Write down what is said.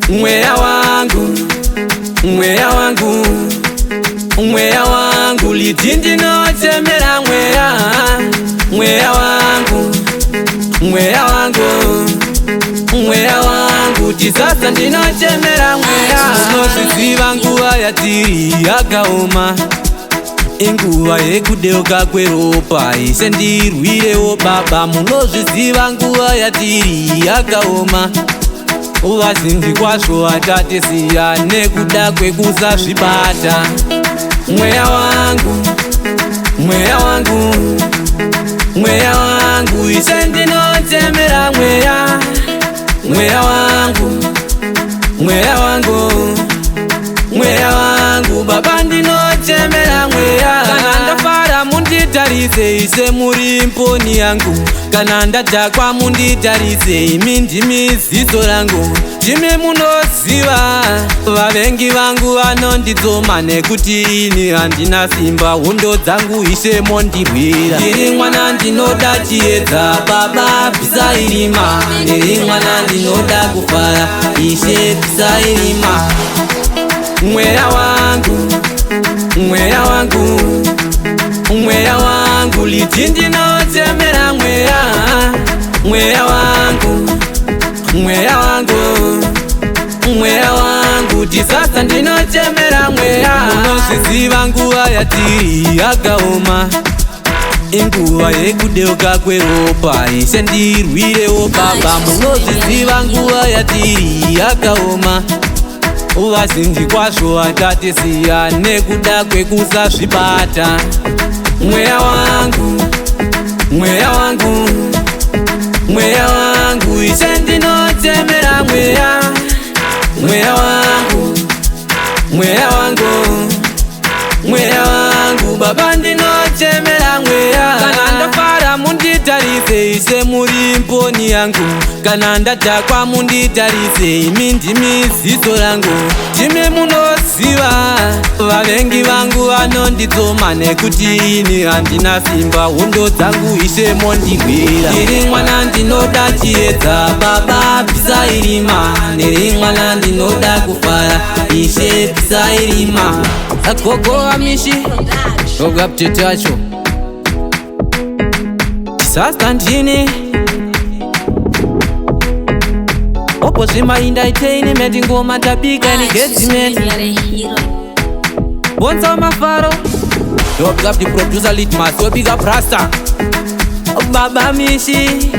Mweya wangu, mweya wangu, mweya wangu, liti ndinochemera mweya, mweya wangu, mweya wangu, mweya wangu, tisasa ndinochemera mweya. Unozviziva nguva yatiri yakaoma, inguva yekudeuka kweropa. Ise ndirwirewo baba, munozviziva nguva yatiri yakaoma. Vazhinji kwazvo vatatisiya nekuda kwekusazvibata. Mweya wangu, mweya wangu, mweya wangu, ise ndinochemera mweya, mweya wangu, mweya wangu, mweya wangu, baba ndinochemera mweya. Kana ndafara munditarise, ise muri mboni yangu. Kana ndadhakwa munditarise, imi ndimi ziso rangu. Ndimi munoziva vavengi vangu vanondidzoma nekuti ini handina simba. Hondo dzangu ishe mondirwira. Ndiri mwana ndinoda chiedza, baba bvisai rima. Ndiri mwana ndinoda kufara, ishe bvisai rima. Mweya wangu, mweya wangu, mweya wangu, liti ndinochemera mweya, mweya wangu, mweya wangu, mweya wangu, tisasa ndinochemera mweya. Unozviziva nguva yatiri yakaoma, inguva yekudeuka kweropa. Ise ndirwirewo baba, munozviziva nguva yatiri yakaoma. Vazhinji kwazvo vatatisiya nekuda kwekusazvibata. Mweya wangu, mweya wangu, mweya wangu, ise ndinochemera mweya, mweya wangu, mweya wangu, mweya wangu, baba ndinochemera mweya. Kana ndafara munditarise, ise muri mboni yangu. Kana ndadhakwa munditarise, imi ndimi ziso rangu. Ndimi munoziva vavengi vangu vanondidzoma nekuti ini handina simba. Hondo dzangu ishe mondirwira. Ndiri mwana ndinoda chiedza, baba bvisai rima. Ndiri mwana ndinoda kufara, ishe bvisai rima. Agogo amishi ogaptete acho sasta ndini opo zvimainda entertainment ngoma tabika engagement. Bonza mafaro. Yo, big up the producer Litmas. Yo, big up Rasta Baba Mishi.